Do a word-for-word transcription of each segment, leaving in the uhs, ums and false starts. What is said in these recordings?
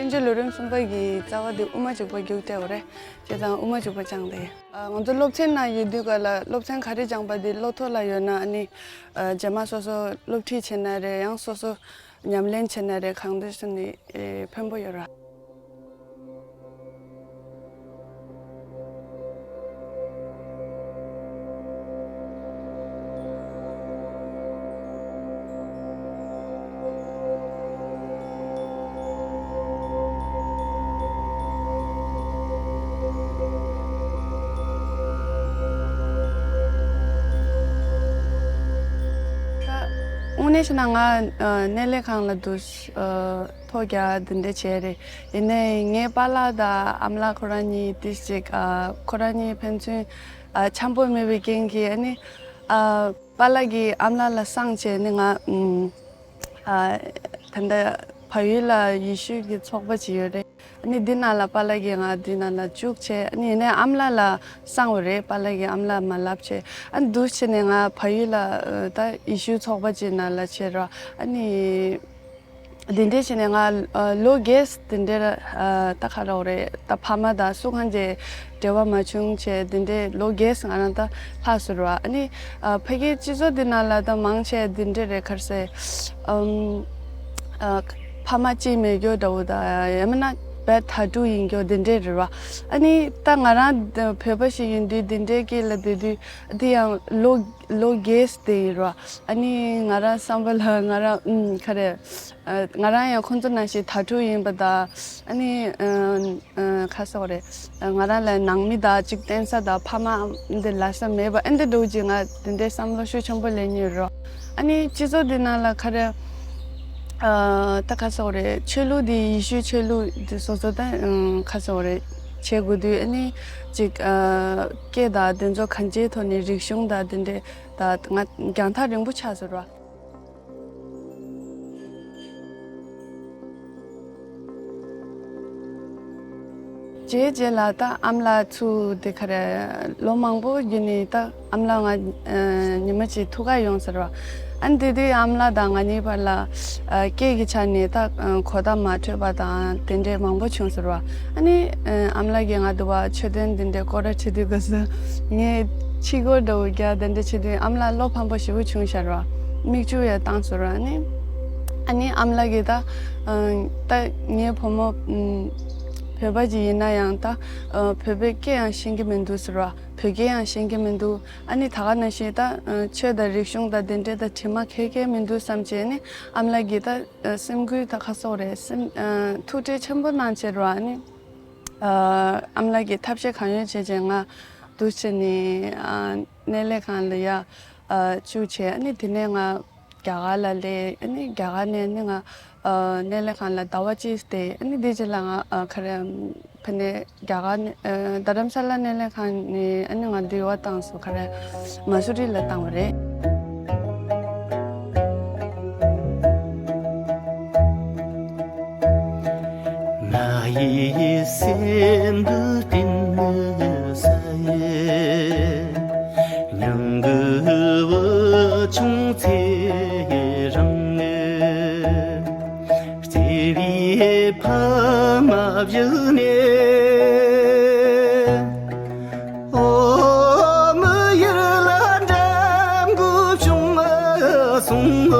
བསྟན་འགྱུར་ལོ་རིམ་གསུམ་པ་གི་རྩ་བ་དེ་དབུ་མ་འཇུག་པ་རྒྱུགས་བསྡད་ཡོད་རེད། བྱས་ཙང་དབུ་མ་འཇུག་པ་སྦྱངས་ཏེ། ཨ། ང་ཚོ་སློབ་ཚན་ནང་ཡོད་དུས་ག་ལ་སློབ་ཚན་ག་རེ་སྦྱངས་པ་དེ་བློ་ཐོག་ལ་ཡོད་ན། ཨ་ནི། ཨ། རྗེས་མ་སོ་སོ་སློབ་ཁྲིད་བྱས་ན་རེད། ཡང་སོ་སོ་ཉམས་ལེན་བྱས་ན་རེད། གང་འདྲ་ཞིག་ནས་ཕན་པོ་ཡོད་ར། དངོས་གནས་བྱས་ན་ང་ཨ་གནས་ལས་ཁང་ལ་འདུག་ཨ་ཐོ་རྒྱག་འདི་འདྲ་བྱས་རེད། ཡིན་ནའི་ངའི་པཱ་ལགས་དང་ཨ་མ་ལགས་ཁོ་རང་གཉིས་ཏིས་ཅིག་ཨ་ཁོ་རང་གཉིས་ཕན་ཚུན་ཨ་འཆམ་པོ་མེད་པའི་རྐྱེན་གྱིས། ཨ་ནི་ཨ་པཱ་ལགས་ཀྱིས་ཨ་མ་ལགས་ལ་གསང་བྱས་ནས་ང་ཨ་ད་ལྟ་བལ་ཡུལ་ལ་ཡེ་ཤུ་གི་ཚོགས་པ་ཅིག་ཡོད་རེད། ཨ་ནི་འདི་ནང་ལ་པཱ་ལགས་ཀྱིས་ང་འདི་ནང་ལ་བཅུག་བྱས། ཨ་ནི་ཡིན་ནའི་ཨ་མ་ལགས་ལ་གསང་བ་རེད། པཱ་ལགས་ཀྱིས་ཨ་མ་ལགས་མ་ལབ་བྱས། ཨ་ནི་འདུག་བྱས་ནས་ང་བལ་ཡུལ་ལ་ཨ་ད་ཡེ་ཤུ་ཚོགས་པ་ཅིག་ནང་ལ་བྱས་ར། ཨ་ནི་འདི་འདྲས་བྱས་ནས་ང་ཨ་ལོ་བརྒྱད་འདི་འདྲས་ཨ་ད་ག་རེ་རེད། ད་ཕ་མ་དང་སུ་གང་བཅས་འབྲེལ་བ་མ་བྱུང་བྱས། འདི་འདྲས་ལོ་བརྒྱད་ང་རང་ད་ལྷག་སོང་ར། ཨ་ནི་ཨ་ཕ་གིའི་སྤྱི་ཚོགས་འདི་ནང་ལ་ད་མང་ཆེ་འདི་འདྲས་རེད། ག་རེ་ཟེར། ཨམ། ཨ། ཕ་མ་གཅིག་མེད་རྒྱུ་འདྲ་བོ་དང་། ཡང་མིན་ན་བད་ཐ་ཕྲུག་ཡིན་རྒྱུ་འདི་འདྲས་རེད་བ། ཨ་ནི་ད་ང་རང་བོད་པ་ཞིག་ཡིན་དུས་འདི་འདྲས་སྐད་ལ་བསྡད་དུས་འདི་ཡང་ལོ་ལོ་བརྒྱད་དེ་ཡིན་ར། ཨ་ནི་ང་རང་བསམ་པ་ལ་ང་རང་ཨུམ་ག་རེ། ཨ། ང་རང་ཡང་ཁོང་ཚོ་ནང་བཞིན་ཐ་ཕྲུག་ཡིན་པ་དང་། ཨ་ནི་ཨ། ཨ། ག་རེ་ཟེར་དགོས་རེད། ང་རང་ལ་ནང་མི་དང་གཅིག་བསྟེན་ས་དང་ཕ་མ་འདི་ལབ་ས་མེད་པ་ཨེ་འདི་འདྲ་བོ་ཅིག་ང་འདི་འདྲའི་བསམ་བློ་ཤུགས་ཆེན་པོ་སླེབས་མྱོང་རོ། ཨ་ནི་སྤྱི་ཚོགས་འདི་ནང་ལ་ག་རེ། ཨ། ད་ག་རེ་ཟེར་དགོས་རེད། ཆོས་ལུགས་འདི་ཡེ་ཤུའི་ཆོས་ལུགས་འདི་སོ་སོ་ད་ཨ་ག་རེ་ཟེར་དགོས་རེད། བྱེད་དགོས་དུས་ཨ་ནི་ཅིག་ཨ། སྐད་དང་འདི་ཚོ་གང་ཅིའི་ཐོག་ནས་རིག་གཞུང་དང་འདི་འདྲའི་ད་ང་རྒྱང་ཐག་རིང་པོ་ཆགས་སོང་ར། རྗེས་རྗེས་ལ་ད་ཨ་མ་ལགས་ཚུར་དེ་ག་རེ་ལོ་མང་པོ་བརྒྱུད་ནས་ད་ཨ་མ་ལགས་ང་ཨ་ཉི་མ་གཅིག་ཐུག་ག་ཡོང་ཟེར་བ། ཨ་ནི་དེ་དུས་ཨ་མ་ལགས་དང་ང་གཉིས་བར་ལ་ཨ་སྐད་ཀྱི་ཆ་ནས་ད་ཨ་གོ་བརྡ་མ་འཕྲོད་པ་དང་དེ་འདྲས་མང་པོ་བྱུང་ཟེར་བ། ཨ་ནི་ཨ་ཨ་མ་ལགས་ཀྱིས་ང་དུ་བ་མཆོད་རྟེན་དེ་འདྲས་སྐོར་ར་ཁྲིད་དུས་སྐབས་སུ་ངས་ཕྱི་སྒོ་འདྲ་བོ་རྒྱག་དེ་འདྲས་བྱེད་དུས་ཨ་མ་ལགས་བློ་ཕམ་པོ་ཞེ་པོ་བྱུང་ཤར་བ། མིག་ཆུ་ཡང་བཏང་ཟེར་བ། ཨ་ནི་ཨ་ནི་ཨ་མ་ལགས་ཀྱིས་ད་ཨ་ད་ངའི་བུ་མོ་ཨ་བོད་པ་ཅིག་ཡིན་ན་ཡང་ད་ཨ་བོད་པའི་སྐད་ཡང་ཤེས་ཀྱི་མི་འདུག་ཟེར་བ། བོད་སྐད་ཡང་ཤེས་ཀྱི་མི་འདུག་ཨ་ནི་ད་ག་ནང་བཞིན་ད་ཨ་ཆོས་དང་རིག་གཞུང་དང་དེ་འདྲའི་ད་དྲི་མ་གང་ཡང་མི་འདུག་བསམ་བྱས་ནས་ཨ་མ་ལགས་ཀྱིས་ད་ཨ་སེམས་འགུལ་ད་ག་རེ་ཟེར་དགོས་རེད། སེམས་ཨ་ཐུགས་ཁྲལ་ཆེན་པོ་གནང་བྱས་ར། ཨ་ནི་ཨ་ཨ་མ་ལགས་ཀྱིས་ཐབས་ཤེས་གང་ཡོད་བྱས་བྱས་ང་འདུག་བྱས་ནས་ཨ་གནས་ལས་ཁང་ལ་ཡ་ཨ་བཅུག་བྱས། ཨ་ནི་དེ་ནས་ང་རྒྱ་གར་ལ་སླེབས། ཨ་ནི་རྒྱ་གར་ནས་ནི་ང་ཨ་གནས་ལས་ཁང་ལ་ཟླ་བ་གཅིག་བསྡད། ཨ་ནི་དེ་རྗེས་ལ་ང་ཨ་ག་རེ་ཕ་ནས་རྒྱ་གར་ནས་ཨ་རྡ་རམ་ས་ལ་གནས་ལས་ཁང་ནས་ཨ་ནི་ང་འདི་བ་བཏང་སོང་། ག་རེ་མ་སུ་རི་ལ་བཏང་བ་རེད། ང་ཡི་སེམས་འདི་གཏིང་ནས་ཟ། མྱང་གི་བུ་ཆུང་ཚེ་རིང་ནས། བརྩེ་བའི་ཕ་མ་བཞག་ནས། འོ་མི་ཡུལ་ལ་འགྲམ་དགུ་བྱུང་སོང་ངོ་།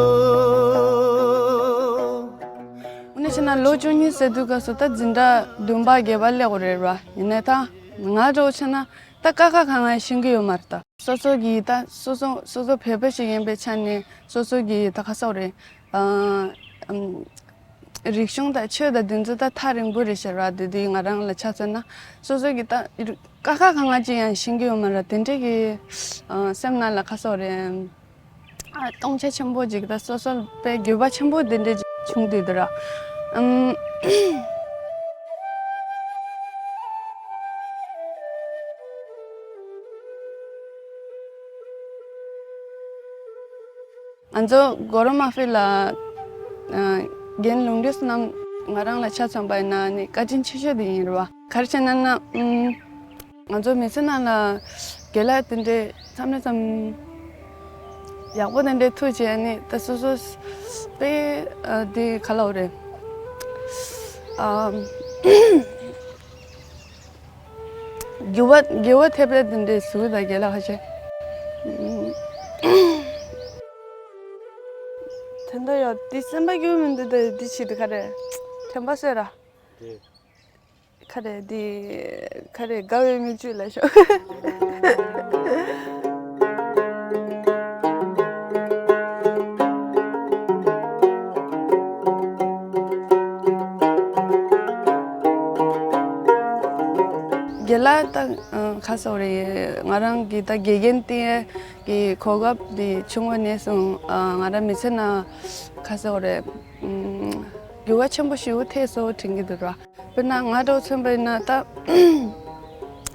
འོ་ན་བྱས་ན་ལོ་བཅུ་གཉིས་ཟེར་དུས་སྐབས་སུ་ད་འཛིན་གྲྭ་བདུན་པ་བརྒྱད་པ་སླེབས་དགོས་རེད་ར། ཡིན་ནའི་ད་ང་འདྲ་བོ་བྱས་ན་ད་ཀ་ཁ་ག་ང་ཤེས་ཀྱི་ཡོད་མ་རེད། ད་སོ་སོ་གི་ད་སོ་སོ་སོ་སོ་བོད་པ་ཞིག་ཡིན་པའི་ཆ་ནས་སོ་སོ་གི་ད་ག་རེ་ཟེར་དགོས་རེད། ཨ་ཨམ། རིག་གཞུང་དང་ཆོས་དང་འདི་ཚོ་ད་ཐག་རིང་པོ་རེད་ཤག་ར། དེ་དུས་ང་རང་ལ་ཆ་མཚོན་ན་སོ་སོ་གི་ད་ཀ་ཁ་ག་ང་ཅིག་ཡང་ཤེས་ཀྱི་ཡོད་མ་རེད། དེ་འདྲས་ཀྱི་ཨ་སེམས་ནང་ལ་ག་རེ་ཟེར་དགོས་རེད། ཨ་སྟོང་ཆ་ཆེན་པོ་ཅིག་ད་སོ་སོ་དཔེ་འགྱོད་པ་ཆེན་པོ་དེ་འདྲས་ཅིག་བྱུང་དུས་དེ་ར། ཨམ། ང་ཚོ་གོ་རོ་མ་ཧྥི་ལ་ཨ་རྒན་ལུང་འདྲེས་རྣམས་ང་རང་ལ་ཆ་མཚོན་པ་ཡིན་ན་ནི་བཀའ་དྲིན་ཆེ་ཤོས་དེ་ཡིན་རེད་བ། ག་རེ་བྱས་ན་ན་ཨུམ། ང་ཚོ་མི་ཚེ་ནང་ལ་རྒན་ལགས་དེ་འདྲའི་མཚམས་རེ་མཚམས་ཡག་པོ་དེ་འདྲའི་ཐུག་བྱས་ནས་ད་སོ་སོ་དཔེ་ཨ་དེ་ག་ལབ་དགོས་རེད། ཨ་འགྱུར་བ་འགྱུར་བ་ཐེབས་པའི་དེ་འདྲའི་ཟུག་དང་རྒན་ལགས་ཁ་ཤས། དེ་འདྲ་ཡོད་དེ་སེམས་པ་སྐྱིད་པོ་མི་འདུག་ད་དེ་བྱེད་དུས་ག་རེ་དྲན་པ་གསོས་ར། ཁ་རེ་འདི། ཁ་རེ་དགའ་བའི་མིག་ཆུ་ལ་ཤོག་རྒན་ལགས་ད་ཁ་སོ་རེད། ང་རང་གི་ད་དགེ་རྒན་དེ་གི་གོ་སྐབས་འདི་བྱུང་བ་ནས་བཟུང་ང་རང་མི་ཚེ་ན་ཁ་སོ་རེད། འགྱུར་བ་ཆེན་པོ་ཞིག་ཐེབས་སོང་དྲན་གྱི་འདུག་ར། དཔེར་ན་ང་འདྲ་བོ་མཚོན་པ་ཡིན་ན་ད།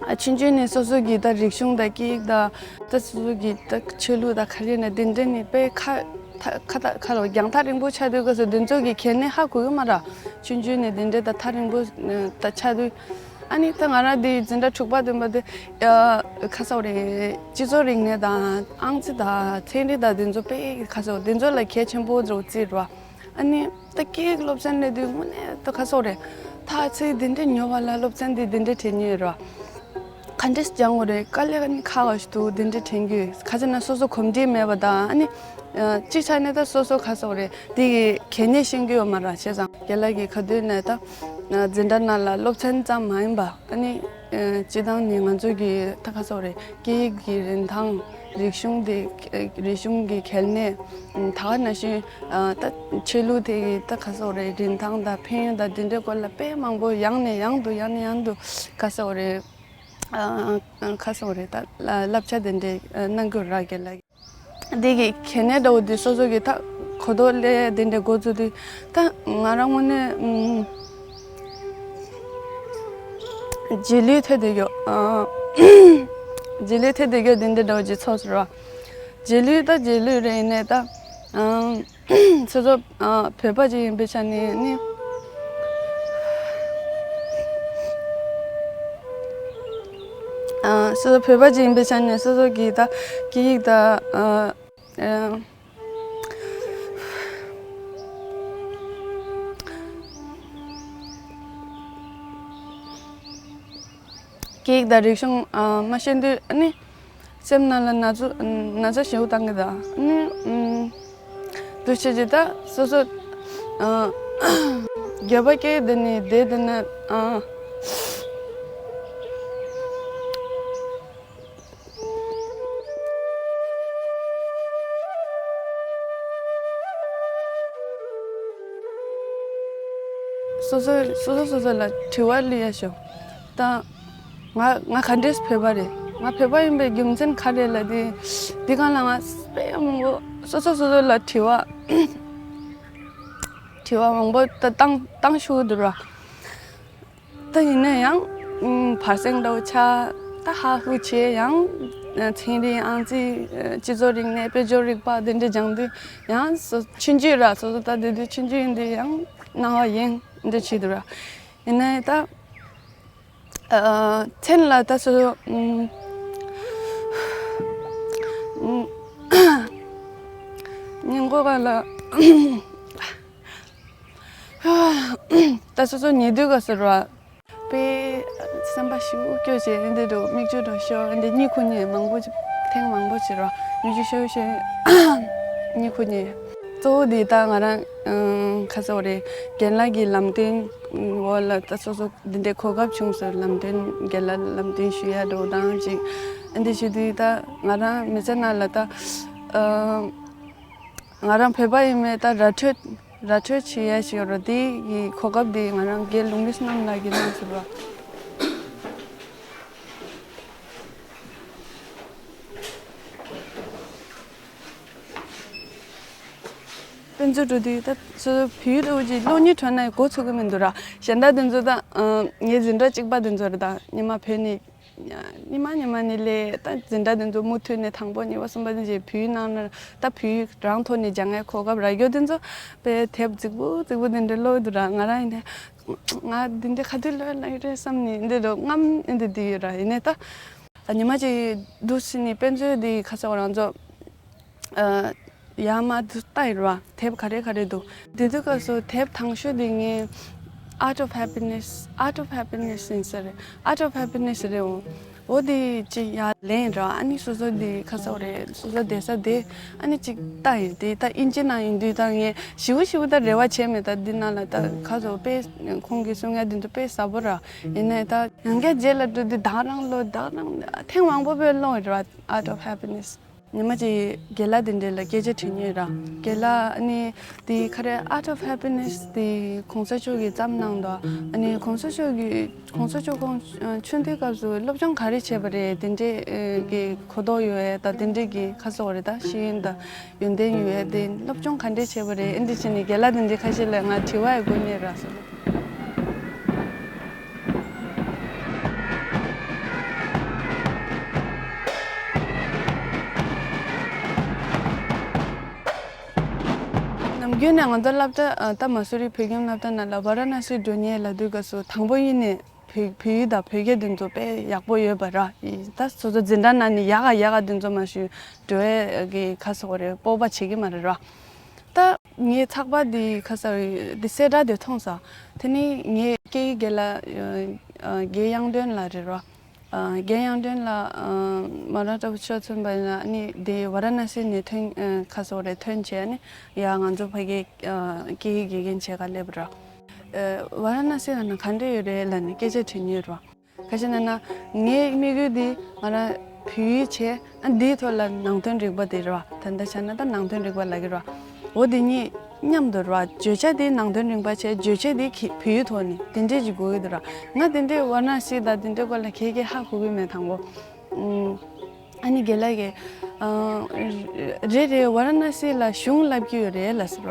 ཨ་ཆུང་ཆུང་ནས་སོ་སོ་གི་ད་རིག་གཞུང་དང་སྐད་ཡིག་དང་ད་སོ་སོ་གི་ད་ཆོས་ལུགས་དང་ག་རེ་ན་དེ་འདྲ་ནས་དཔེ་ཁ་ད་ཁ་ད་ཁ་ལ་རྒྱང་ཐག་རིང་པོ་ཆགས་དུས་སྐབས་སུ་དེ་ཚོ་གི་གལ་གནད་ཧ་གོ་གི་མ་རེད། ཆུང་ཆུང་ནས་དེ་འདྲ་ད་ཐག་རིང་པོ་ད་ཆགས་དུས། ཨ་ནི་ད་ང་རང་དེ་འཛིན་གྲྭ་དྲུག་པ་བདུན་པ་དེ་ཁ་སོ་རེད། སྤྱི་ཚོགས་རིག་གནས་དང་ཨང་རྩིས་དང་ཚན་རིག་དང་དེ་ཚོ་དཔེ་ཁ་སོ་དེ་ཚོ་ལ་གལ་ཆེན་པོ་འདྲ་བོ་བརྩིས་རེད་བ། ཨ་ནི། ད་སྐད་ཡིག་སློབ་ཚན་སླེབས་དུས་དངོས་གནས་ད་ཁ་སོ་རེད། ཐག་ཚིག་འདི་འདྲ་ཉོ་བ་ལ་སློབ་ཚན་འདི་འདི་འདྲ་དྲན་ཉེ་ར། ག་འདྲས་སྦྱང་དགོས་རེད། དཀའ་ལས་ཁག་པ་ཞིག་འདུག་འདི་འདྲ་དྲན་རྒྱུ་ཁ་ཚ་ན་སོ་སོ་གོམས་འདྲིས་མེད་པ་དང་ཨ་ནི། གཅིག་ཆ་ནས་ད་སོ་སོ་ཁ་སོ་རེད་འདི་གི་གལ་གནད་ཤེས་ཀྱི་ཡོད་མ་རེད། བྱས་ཙང་རྒན་ལགས་ཀྱི་ཁ་ཐུག་ནས་ད། འཛིན་གྲྭ་ནང་ལ་སློབ་ཚན་ཙམ་མ་ཡིན་པ་ཨ་ནི། སྤྱི་བཏང་ནས་ང་ཚོ་གི་ད་ཁ་སོ་རེད་སྐད་ཡིག་གི་རིན་ཐང་། རིག་གཞུང་དེ་རིག་གཞུང་གི་གལ་གནད། ད་ག་ནང་བཞིན་ད་ཆོས་ལུགས་དེ་གི་ད་ཁ་སོ་རེད་རིན་ཐང་དང་ཕན་ཡོན་དང་དེ་འདྲའི་སྐོར་ལ་དཔེ་མང་པོ་ཡང་ནས་ཡང་དུ་ཡང་ནས་ཡང་དུ་ཁ་སོ་རེད། ཁ་སོ་རེད་ད་བསླབ་བྱ་དེ་འདྲའི་གནང་རྒྱུ་རག་གི་ལ། འདི་གི་གལ་གནད་འདྲ་བོ་འདི་སོ་སོ་གི་ད་གོ་རྟོགས་སླེབས་དེ་འདྲའི་འགོ་བཙུགས་དུས་ད་ང་རང་ངོས་ནས་རྗེས་ལུས་ཐེབས་བསྡད་ཡོད། རྗེས་ལུས་ཐེབས་བསྡད་ཡོད་འདི་འདྲ་འདྲ་བོ་ཅིག་ཚོར་སོང་ར། རྗེས་ལུས་ད་རྗེས་ལུས་རེད་ཡིན་ནའི་ད། སོ་སོ་བོད་པ་ཅིག་ཡིན་པའི་ཆ་ནས་ནི། སོ་སོ་བོད་པ་ཅིག་ཡིན་པའི་ཆ་ནས་སོ་སོ་གི་ད་སྐད་ཡིག་ད། སྐད་ཡིག་དང་རིག་གཞུང་མ་ཤེས་དུས་ནི། སེམས་ནང་ལ་ན་ཚ་ན་ཚ་ཞེ་པོ་བཏང་གི་འདུག་ཨ་ནི། འདུ་བྱེད་ཀྱི་ད་སོ་སོ། འགྱོད་པ་སྐྱེ་དེ་ནི་བསྡད་དེ་ན། སོ་སོ་སོ་སོ་སོ་སོ་ལ་དྲི་བ་སླེབས་ཡ་ཤོག་ད། ང་ང་ག་འདྲས་བོད་པ་རེད། ང་བོད་པ་ཡིན་པའི་རྒྱུ་མཚན་ག་རེ་ལབ་དུས། འདི་གང་ལ་ང་དཔེ་མང་པོ་སོ་སོ་སོ་སོ་ལ་དྲི་བ། དྲི་བ་མང་པོ་ད་བཏང་བཏང་ཤུགས་འདུག་ར། ད་ཡིན་ན་ཡང་བར་སེང་འདྲ་བོ་ཆགས། ད་ཧ་ཧུ་བྱས་ཡང་ཚན་རིག་ཨང་རྩིས་སྤྱི་ཚོགས་རིག་གནས་དཔལ་འབྱོར་རིག་པ་འདི་འདྲ་སྦྱང་དུས་ཡང་སོ་ཆུང་ཆུང་ར་སོ་སོ་ད་དེ་དུས་ཆུང་ཆུང་ཡིན་དུས་ཡང་སྣང་བ་ཡེངས་འདྲ་བྱེད་འདུག་ར། ཡིན་ནའི་ད། མཚན་ལ་ད་སོ་སོ། ཉིན་གུང་ག་ལ། ད་སོ་སོ་ཉལ་དུས་ག་ཟེར་བ། དཔེ་སེམས་པ་ཞིག་སྐྱོ་བྱས་འདི་འགྲོ་མིག་ཆུ་འགྲོ་ཤོར་འདི་གཉིད་ཁུག་ཉལ་མང་པོ་ཅིག་ཐེངས་མང་པོ་བྱས་ར་མིག་ཆུ་ཤོར་ཤོར་གཉིད་ཁུག་ཉལ། གཙོ་བོ་འདི་ད་ང་རང་ཁ་སོ་རེད་རྒན་ལགས་ཀྱི་ལམ་སྟོན་འོག་ལ་ད་སོ་སོ་འདི་འདྲའི་གོ་སྐབས་བྱུང་སོང་ལམ་སྟོན་རྒན་ལགས་ལམ་སྟོན་ཞུ་ཡ་འགྲོ་སྟངས་ཅིག་འདི་ཞུ་དུས་ད་ང་རང་མི་ཚེ་ནང་ལ་ད་ང་རང་བོད་པ་ཡིན་མེད་ད་ར་འཕྲོད། ར་འཕྲོད་བྱེད་ཡ་ཞིག་ཡོད་རེད། དེ་གི་གོ་སྐབས་དེ་ང་རང་རྒན་ལུང་རིགས་རྣམས་ལགས་ཀྱིས་གནང་ཟེར་བ། དཔེ་མཛོད་འགྲོ་དུས་ད་སོ་སོ་བོད་ཡིག་ལྟ་བུ་ཅིག་གློག་བརྙན་འཕྲོད་ན་མགོ་ཚོས་ཀྱི་མི་འདུག་ར། གཞན་དག་དེ་ཚོ་ད་ངའི་འཛིན་གྲྭ་གཅིག་པ་དེ་ཚོ་རེད། ད་ཉི་མ་བོད་ནས། ཉི་མ་ཉི་མ་ནས་ལས་ད་འཛིན་གྲྭ་དེ་ཚོ་མུ་མཐུད་ནས་དང་པོ་གཉིས་པ་གསུམ་པ་དེ་བྱས་བོད་ཡིག་ནང་ན་ད་བོད་ཡིག་རང་ཐོག་ནས་སྦྱང་ཡས་གོ་སྐབས་རག་རྒྱུ་དེ་ཚོ་དཔེ་དེབ་རྫིག་པོ་རྫིག་པོ་དེ་འདྲ་ཀློག་འདུག་ར། ང་རང་ཡིན་ནའི་ང་འདི་འདྲ་ག་དུས་ཀློག་ཡས་ལ་ཡོད་རེད་བསམ་ནས་འདི་འདྲ་རྔམ་འདི་འདི་ཡོད་ར། ཡིན་ནའི་ད་ཉི་མ་གཅིག་འདུག་སེ་ནས་དཔེ་མཛོད་འདི་ཁ་ཚ་བ་རང་ཚོ་ཡར་མར་དུ་ལྟ་ཡིན་ར། དེབ་ག་རེ་ག་རེ་འདུག་དེ་དུས་སྐབས་སུ་དེབ་དང་ཤོས་དེ་ངས་Art of Happiness, Art of Happiness ཡིན་ས་རེད། Art of Happiness རེད་འོ། འོ་དེ་ཅིག་ཡར་ལེན་ར། ཨ་ནི་སོ་སོ་དེ་ཁ་ཚ་བ་རེད། སོ་སོ་བསྡད་ས་དེ་ཨ་ནི་ཅིག་ལྟ་ཡིན། དེ་ད་དབྱིན་ཇི་ནང་ཡིན་དུས་ད་ངས་ཞེ་པོ་ཞེ་པོ་ད་རེ་བ་བྱས་མེད། ད་འདི་ནང་ལ་ད་ཁ་ཚ་བ་དཔེ་ཁོང་གིས་གསུང་ཡ་དེ་ཚོ་དཔེ་ཟབ་པོ་ར། ཡིན་ནའི་ད་ཡང་བསྐྱར་རྗེས་ལ་འགྲོ་དུས་ད་ག་རང་ཀློག་ད་ག་རང་ཐེངས་མང་པོ་དཔེ་ཀློག་ཡིན་ར། Art of Happiness ཉི་མ་གཅིག་རྒན་ལགས་དེ་འདྲ་ལ་སྐད་ཆ་དྲི་མྱོང་ར། རྒན་ལགས་ཨ་ནི་དེ་ག་རེ་Art of Happiness དེ་གོང་ས་མཆོག་གིས་བརྩམས་གནང་འདུག་ཨ་ནི་གོང་ས་མཆོག་གིས་གོང་ས་མཆོག་ཁོང་ཆུང་དུས་སྐབས་སུ་སློབ་སྦྱོང་ག་རེ་བྱས་པ་རེད། དེ་འདྲས་གི་གོ་རྟོགས་ཡོད་ཡས་དང་དེ་འདྲས་ཀྱི་ཁ་གསོ་བ་རེད། ད་ཤེས་ཡོན་དང་ཡོན་ཏན་ཡོད་ཡས་དེ་སློབ་སྦྱོང་ག་འདྲས་བྱས་པ་རེད། ཨེ་འདྲས་བྱས་ནས་རྒན་ལགས་དེ་འདྲས་ཁ་ཤས་ལ་ང་དྲི་བ་ཡི་སྒོ་ནས་རག་སོང་། ནམ་རྒྱུན་ནས་ང་ཚོ་སློབ་གྲྭ་ཨ། ད་མ་སུ་རི་བོད་ཁྱིམ་སློབ་གྲྭ་ནང་ལ་ཝ་ར་ཎ་སི་འགྲོ་མཁན་ལབ་དུས་སྐབས་སུ་དང་པོ་ཡིན་ནས་བོད་བོད་ཡིག་དང་བོད་སྐད་དེ་ཚོ་དཔེ་ཡག་པོ་ཡོད་པ་ར། ད་སོ་སོ་འཛིན་གྲྭ་ནང་ནས་ཡག་ག་ཡག་ག་དེ་ཚོ་མ་ཞུ་འགྲོ་ཡས་ཀྱི་ཁ་གསོ་བ་རེད། སྤོབས་པ་བྱེད་ཀྱི་མ་རེད་ར། ད་ངའི་ཚགས་པར་འདི་ཁ་གསོ་འདི་གསལ་བསྒྲགས་དེ་མཐོང་ས། དེ་ནས་ངའི་སྐད་ཡིག་དགེ་ལགས་ཨ། རྒན་དབྱངས་སྒྲོན་ལགས་རེད་ར། ཨ། རྒན་དབྱངས་སྒྲོན་ལགས་ཨ། མོ་རང་ལྟ་བུ་ཆ་མཚོན་པ་ཡིན་ན་ཨ་ནི་དེ་ཝ་ར་ཎ་སི་ནས་ཐོན་ཨ། ཁ་གསོ་རེད། ཐོན་བྱས་ཨ་ནི་ཡ་ང་ཚོ་ཕ་གི་ཨ། སྐད་ཡིག་དགེ་རྒན་བྱེད་ག་སླེབས་ར། ཨ། ཝ་ར་ཎ་སི་ལ་ན་ག་འདྲ་ཡོད་རེད་ལབ་ནས་སྐད་ཆ་དྲི་མྱོང་ར། ག་ཅི་ན་ན་ངའི་དམིགས་ཡུལ་འདི་ང་རང་བོད་ཡིག་བྱས་ཨ། འདིའི་ཐོག་ལ་ནང་དོན་རིག་པ་དེ་རེད་བ། ད་ལྟ་ཆ་ན་ད་ནང་དོན་རིག་པ་ལབ་ཀྱི་རེད་བ། འོ་དེ་གཉིས་མཉམ་དུ་རེད་བ། བརྗོད་བྱ་དེ་ནང་དོན་རིག་པ་བྱས། རྗོད་བྱེད་དེ་གི་བོད་ཡིག་ཐོག་ནས་དེ་འདྲས་ཅིག་དགོས་ཀྱི་འདུག་ར། ང་དེ་འདྲས་ཝ་ར་ཎ་སི་དང་དེ་འདྲས་སྐོར་ལ་གས་གས་ཧ་གོ་གི་མེད་དང་པོ། ཨ་ནི་རྒན་ལགས་ཀྱིས་ཨ། རེད་རེད། ཝ་ར་ཎ་སི་ལ་གཞུང་བསླབ་ཀྱི་ཡོད་རེད་ལབ་ཟེར་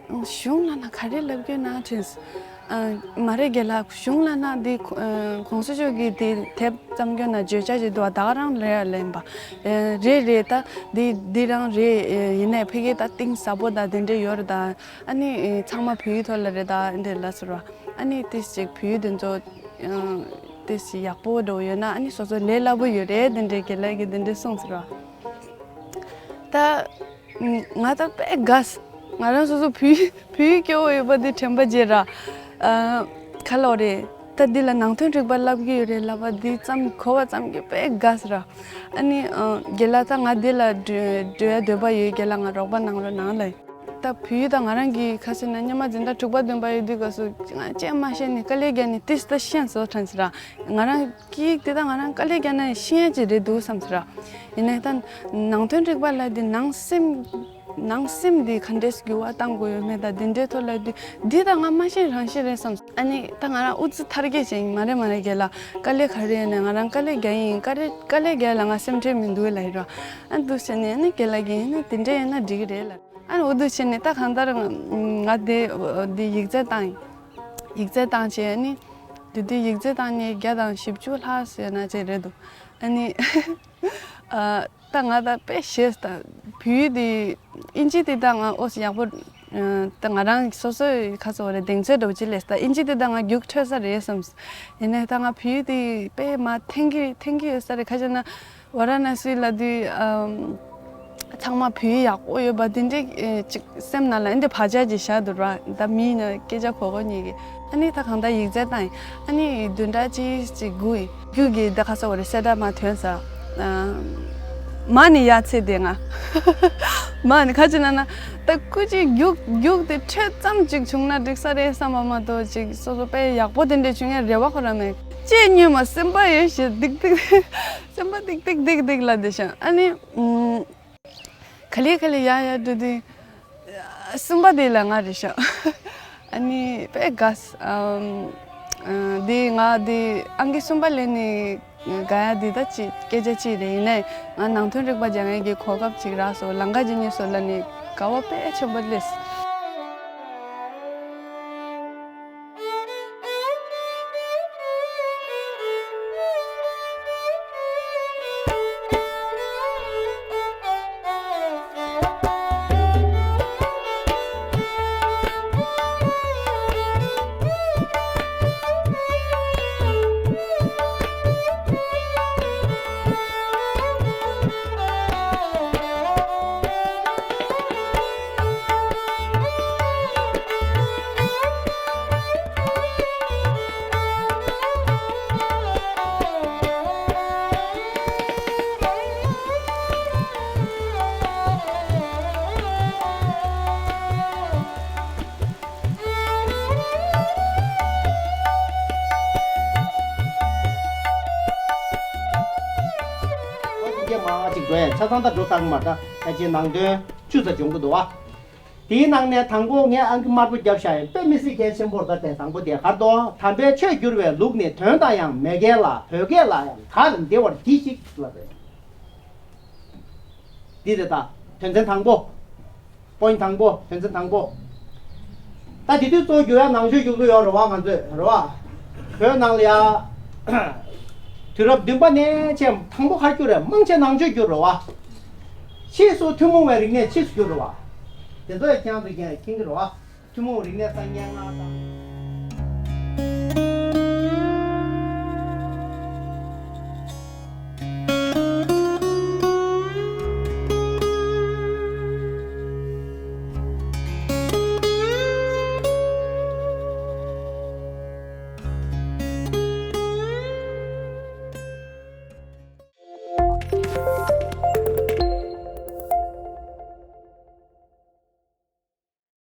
བ། གཞུང་ལབ་ན་ག་རེ་བསླབ་ཀྱི་ཡོད་ན་དྲན་སོང་། ཨ། མ་རེད་རྒན་ལགས། གཞུང་ལབ་ན་འདི་ཁོ་ཨ། གོང་ས་མཆོག་གིས་འདི་དེབ་བརྩམས་ཀྱི་ཡོད་ན་བརྗོད་བྱ་ཅིག་འདུག་བ། ད་ག་རང་རེད་ལབ་ཡིན་པ། ཨ། རེད་རེད། ད་འདི་འདི་རང་རེད། ཨ། ཡིན་ནའི་ཕ་གི་ད་གཏིང་ཟབ་པོ་ད་དེ་འདྲས་ཡོད་རེད་ད། ཨ་ནི་ཨ། ཚང་མ་བོད་ཡིག་ཐོག་ལ་རེད་ད། འདི་ལབ་ཟེར་བ། ཨ་ནི་ཏིས་ཅིག་བོད་ཡིག་འདི་ཚོ་ཨ། ཏིས་ཅིག་ཡག་པོ་འདྲ་བོ་ཡོད་ན་ཨ་ནི་སོ་སོ་ལས་སླ་པོ་ཡོད་རེད། འདི་འདྲས་རྒན་ལགས་ཀྱིས་འདི་འདྲས་གསུངས་ཟེར་བ། ད། ང་ད་དཔེ་དགའ། ང་རང་སོ་སོ་བོད་བོད་སྐྱོ་བོ་ཡོད་པ་འདི་དྲན་པ་བརྗེད་ར། ཨ། ག་ལོ་རེད། ད་འདི་ལ་ནང་དོན་རིག་པ་བསླབ་ཀྱི་ཡོད་རེད་ལབ་པ་འདི་ཙམ་གོ་བ་ཙམ་གྱིས་དཔེ་དགའ་ཟེར་ར། ཨ་ནི་ཨ། རྒན་ལགས་ད་ང་འདི་ལ་འགྲོ་འགྲོ་ཡ་འདོད་པ་ཡོད། རྒན་ལགས་ང་རོགས་པ་གནང་རོགས་གནང་ལབ། ད་བོད་ཡིག་དང་ང་རང་གི་ཁ་སེ་ན་སྔོན་མ་འཛིན་གྲྭ་དྲུག་པ་བདུན་པ་ཡོད་དུས་སྐབས་སུ་ང་ཅང་མ་ཤེས་ནས་དཀའ་ལས་བརྒྱབ་ནས་ཏིས་ད་ཤེས་སོང་དྲན་ཟེར་ར། ང་རང་སྐད་ཡིག་དེ་དག་ང་རང་དཀའ་ལས་བརྒྱབ་ན་ཤེས་ཡ་ཅིག་རེད་འདུག་བསམ་ཟེར་ར། ཡིན་ནའི་ད་ནང་དོན་རིག་པ་ལབ་དེ་ནང་སེམས་ནང་སེམས་དེ་ག་འདྲས་འགྱུར་བ་གཏང་དགོས་ཡོད་མེད་དང་དེ་འདྲའི་ཐོག་ལབ་དུས་འདི་ད་ང་མ་ཤེས་རང་ཤེས་རེད་བསམ། ཨ་ནི་ད་ང་རང་ཨུ་ཚུགས་མཐར་སྐྱེལ་བྱས་ཡིན། མ་རེད་མ་རེད་རྒན་ལགས། དཀའ་ལས་ག་རེ་ཡིན་ནའི་ང་རང་དཀའ་ལས་རྒྱག་ཡིན། དཀའ་ལས་དཀའ་ལས་རྒྱག་ལ་ང་སེམས་ཁྲལ་མི་འདུག་ལབ་ཡིན་ར། ཨ་འདུག་བྱས་ནས་ཨ་ནི་རྒན་ལགས་ཀྱིས་ཨ་ནི་དེ་འདྲས་ཡིན་ན་འགྲིག་གི་རེད་ལབ། ཨ་ནི་འོ་འདུག་བྱས་ནས་ད་གང་ལྟར་ང་དེ་འདི་ཡིག་ཚད་བཏང་ཡིན། ཡིག་ཚད་བཏང་བྱས་ཨ་ནི་དེ་དུས་ཡིག་ཚད་བཏང་ནས་བརྒྱ་དང་བཞི་བཅུ་ལྷག་ཟེར་ན་ཅིག་རེད་འདུག་ཨ་ནི་ཨ། ད་ང་ད་དཔེ་ཞེས་ད་བོད་ཡིག་དེ་ཨིན་ཇི་དེ་ད་ང་ཨོ་ཡག་པོ་ད་ང་རང་སོ་སོའི་ཁ་སོ་རེ་གདེང་ཚོད་འདྲ་བོ་ཅིག་ལས་ད་ཨིན་ཇི་དེ་ད་ང་རྒྱུགས་འཕྲོད་ས་རེད་བསམ། ཡིན་ནའི་ད་ང་བོད་ཡིག་དེ་དཔེ་མ་འཐེན་གི་འཐེན་གི་ཡོད་ས་རེད། ཁ་ཅིག་ན་ཝ་ར་ཎ་སི་ལ་དུས་ཨམ། ཚང་མ་བོད་ཡིག་ཡག་པོ་ཡོད་པ་དེ་འདྲའི་ཨེ་ཅིག་སེམས་ནང་ལ་ཨེ་འདི་བག་ཆགས་ཅིག་བཞག་འདུག་ར། ད་མིའི་ནང་སྐད་ཆ་གོ་གོ་གཉིས་ཀྱི། ཨ་ནི་ད་གང་ལྟར་ཡིག་ཚད་བཏང་ཡིན། ཨ་ནི་བདུན་ཕྲག་གཅིག་ཅིག་སྒུག་ཡིན། རྒྱུགས་ཀྱི་ད་ཁ་ས་བ་རེ་གསལ་བསྒྲགས་མ་ཐོན་ས། ཨ། མ་ནི་ཡ་ཚེ་དེ་ང་། མ་ནི་ཁ་ཅིག་ན་ན་ད་སྐུ་ཅིག་རྒྱུགས་རྒྱུགས་དེ་འཕྲོད་ཙམ་ཅིག་བྱུང་ན་འགྲིག་ས་རེད་བསམ་པ་མ་གཏོགས་ཅིག་སོ་སོ་དཔེ་ཡག་པོ་དེ་འདྲ་བྱུང་ཡ་རེ་བ་ཁོ་རང་མེད། ལྕེ་གཉིས་མ་སེམས་པ་ཡོད་ཞེས་སྡིག་སྡིག་སེམས་པ་སྡིག་སྡིག་སྡིག་སྡིག་ལ་དེ་བཞིན་ཨ་ནི། ག་ལེ་ག་ལེ་ཡ་ཡ་འགྲོ་དུས། གསུམ་པ་དེ་ལ་ང་རེད་ཤག་ཨ་ནི་དཔེ་དགའ་ས། ཨམ། ཨ། དེ་ང་དེ་ཨང་ཀི་གསུམ་པ་ལེན་ནས་དགའ་ཡ་དེ་ད་ཅི་སྐད་ཆ་ཅི་རེད། ཡིན་ནའི་ང་ནང་དོན་རིག་པ་སྦྱང་ཡས་ཀྱི་གོ་སྐབས་ཅིག་རག་སོང་། ལམ་ཁ་ཇི་སྙེད་སོང་ལ་ནི་དགའ་བ་དཔེ་ཆེན་པོ་སླེབས། ཚང་ད་འགྲོ་ཚར་གི་མ་རེད། ད་ཕལ་ཆེར་ནང་དོན་བཅུ་ཙམ་འབྱུང་གི་འདུག་བ། དེའི་ནང་ནས་དང་པོ་ངས་ཨང་ཀི་དམར་པོ་བརྒྱབ་བཞག་ཡིན། དཔེ་མི་སྲིད་གལ་ཆེན་པོ་རེད། ད་དེ་དང་པོ་དེ་ག་རེ་འདུག་དམ་པའི་ཆོས་བསྒྱུར་བའི་ལུགས་ནི། དོན་དང་ཡང་མེས་རྒྱལ་ལ། བོད་སྐད་ལ་ཡང་གར་འདི་བར་གྱིས་ཤིག་ལབ་པས། འདི་རེད། ད་དོན་ཚན་དང་པོ། པོ་ཡིན་ཊི་དང་པོ། དོན་ཚན་དང་པོ། ད་དེ་དུས་གཙོ་བོ་བསྒྱུར་ཡ་ནང་ཆོས་བསྒྱུར་གི་ཡོད་རེད་བ། ང་ཚོས་རེད་བ། བོད་ནང་ལ་ཡ་དུས་རབས་བདུན་པ་ནས་བྱས་དང་པོ་ག་རེ་བསྒྱུར་རེད། མང་ཆེ་ནང་ཆོས་བསྒྱུར་རེད་བ། ཕྱིས་སུ་ཐུན་མོང་བའི་རིག་གནས་ཕྱིས་སུ་བསྒྱུར་རེད་བ། དེ་ཚོ་ཡ་ཁྱེད་རང་ཚོ་མཁྱེན་གྱི་རེད་བ། ཐུན་མོང་རིག་གནས་སམ་སྙན་ངག་དང་།